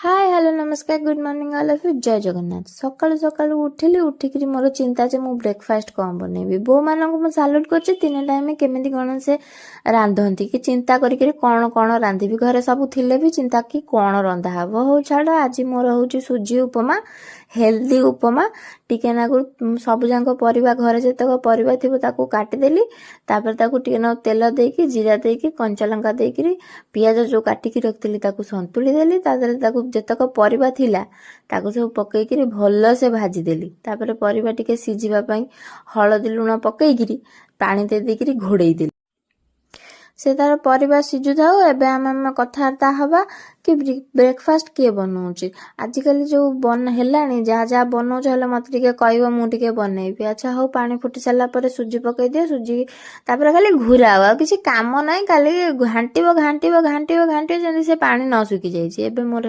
ହାଏ, hello, ନମସ୍କାର, good morning all of you. ଜୟ ଜଗନ୍ନାଥ। ସକାଳୁ ସକାଳୁ ଉଠିଲି। ଉଠିକିରି ମୋର ଚିନ୍ତା ଯେ ମୁଁ ବ୍ରେକଫାଷ୍ଟ କ'ଣ ବନେଇବି। ବୋଉମାନଙ୍କୁ ମୁଁ ସାଲ୍ୟୁଟ୍ କରୁଛି, ତିନି ଟାଇମ୍ କେମିତି କ'ଣ ସେ ରାନ୍ଧନ୍ତି କି ଚିନ୍ତା କରିକିରି କ'ଣ କ'ଣ ରାନ୍ଧିବି। ଘରେ ସବୁ ଥିଲେ ବି ଚିନ୍ତା କି କ'ଣ ରନ୍ଧା ହବ। ହଉ ଛାଡ଼, ଆଜି ମୋର ହେଉଛି ସୁଜି ଉପମା, ହେଲ୍ଦି ଉପମା। ଟିକେ ନାକୁ ସବୁଯାକ ପରିବା, ଘରେ ଯେତେକ ପରିବା ଥିବ ତାକୁ କାଟିଦେଲି। ତାପରେ ତାକୁ ଟିକେ ନାକୁ ତେଲ ଦେଇକି, ଜିରା ଦେଇକି, କଞ୍ଚା ଲଙ୍କା ଦେଇକିରି, ପିଆଜ ଯେଉଁ କାଟିକି ରଖିଥିଲି ତାକୁ ସନ୍ତୁଳି ଦେଲି। ତା ଦେହରେ ତାକୁ ଯେତକ ପରିବା ଥିଲା ତାକୁ ସବୁ ପକେଇକିରି ଭଲସେ ଭାଜିଦେଲି। ତାପରେ ପରିବା ଟିକେ ସିଝିବା ପାଇଁ ହଳଦୀ ଲୁଣ ପକେଇକିରି ପାଣି ଦେଇ ଦେଇକିରି ଘୋଡ଼େଇ ଦେଲି। ସେ ତାର ପରିବା ସିଝୁଥାଉ, ଏବେ ଆମେ ଆମେ କଥାବାର୍ତ୍ତା ହବା କି ବ୍ରେକଫାଷ୍ଟ କିଏ ବନଉଛି। ଆଜିକାଲି ଯେଉଁ ବନ ହେଲାଣି, ଯାହା ଯାହା ବନଉଛ ହେଲେ ମୋତେ ଟିକେ କହିବ, ମୁଁ ଟିକେ ବନେଇବି। ଆଚ୍ଛା ହଉ, ପାଣି ଫୁଟି ସାରିଲା ପରେ ସୁଜି ପକେଇ ଦିଅ। ସୁଜି ତାପରେ ଖାଲି ଘୁରାଅ, ଆଉ କିଛି କାମ ନାହିଁ। ଖାଲି ଘାଣ୍ଟିବ, ଘାଣ୍ଟିବ, ଘାଣ୍ଟିବ, ଘାଣ୍ଟିବ, ଯେମିତି ସେ ପାଣି ନ ଶୁଖି ଯାଇଛି। ଏବେ ମୋର